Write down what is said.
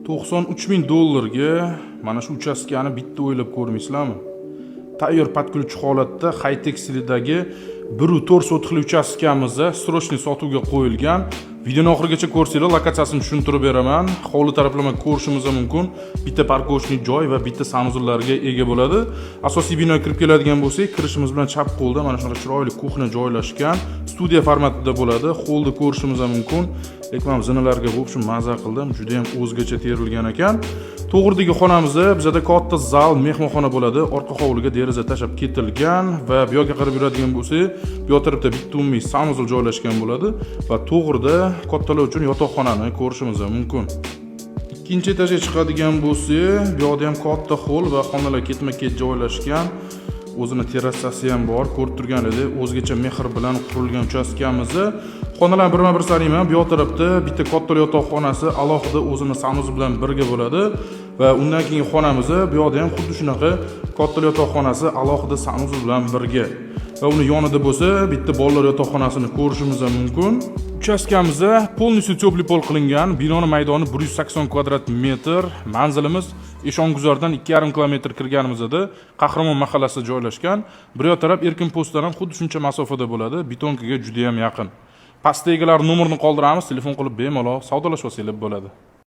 93 ming dollarga mana shu uchastkani bitta o'ylab ko'rmaysizlarmi? Tayyor под ключ holatda high-tech stilidagi 1,4 sotixli uchastkamiz срочный sotuvga qo'yilgan. Videoni oxirigacha ko'rsanglar, lokatsiyasini tushuntirib beraman. Hovli taraflama ko'rishimiz ham mumkin. Bitta парковочный joy va bitta санузел larga ega bo'ladi. Asosiy binoga kirib keladigan bo'lsak, kirishimiz bilan chap qo'lda mana shunaqa chiroyli кухня joylashgan. Studiya formatida bo'ladi. Holda ko'rishimiz ham mumkin. Lekin man zinalarga, в общем, maza qildim. Juda ham o'zgacha terilgan ekan. To'g'ridagi xonamizda bizada katta zal, mehmonxona bo'ladi. Orqa hovliga deraza tashlab ketilgan va bu yoqqa qarab yuradigan bo'lsak, bu yoq tarafda bitta umumiy санузел joylashgan bo'ladi va to'g'rida kattalar uchun yotoqxonani ko'rishimiz ham mumkin. Ikkinchi etajga chiqadigan bo'lsak, bu yoqda ham katta hol va xonalar ketma-ket joylashgan. O'zini terrasasi ham bor. Ko'rib turganingizdek, o'zgacha mehr bilan qurilgan uchastkamiz. Xonalarni birma-bir sanayman. Bu yoq tarafda bitta katta yotoqxonasi alohida o'zini санузел bilan birga bo'ladi va undan keyingi xonamiz bu yoqda ham xuddi shunaqa katta yotoqxonasi alohida санузел bilan birga. Va uni yonida bo'lsa bitta bolalar yotoqxonasini ko'rishimiz ham mumkin. Uchastkamizda полностью теплый пол qilingan. Binoni maydoni 180 kvadrat metr. Manzilimiz Eshonguzardan 2,5 kilometr kirganimizda Qahramon mahallasida joylashgan. Bir yoq taraf Erkin postdan ham xuddi shuncha masofada bo'ladi. Betonkaga juda ham yaqin. Pastda egalari nomerini qoldiramiz, telefon qilib bemalol savdolashib olsanglar bo'ladi.